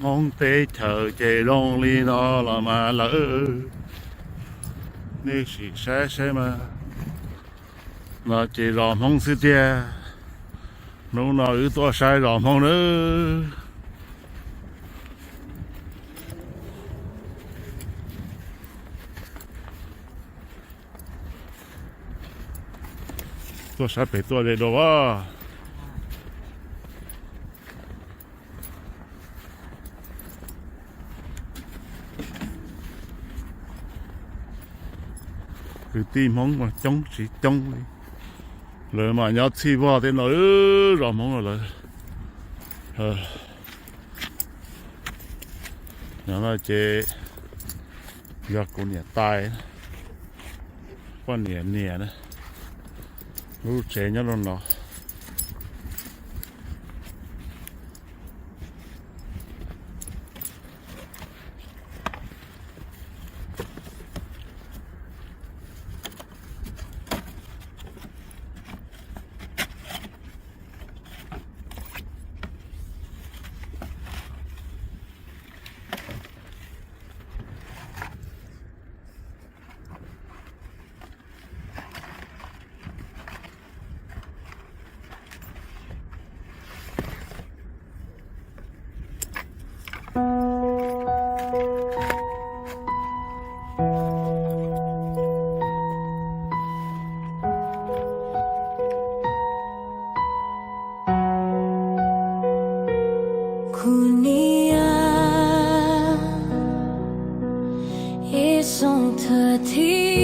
Hmoob teb chaws ces zoo li no los mas lawm. Nej sim saib saib mas, no ces zos Hmoob xwb tiag. Hnub no wb tuaj saib zos Hmoob nawb. Tuaj saib pem tuaj ze dua as. Kwv tij Hmoob mas coob tsis coob li. Lawv mas nyob txhij vog tej no, zos Hmoob lawm. No ces yog kuv niam tais, poj niam niam na, lub tsev nyob rau no. Kuv niam, ib xyoo thawj thib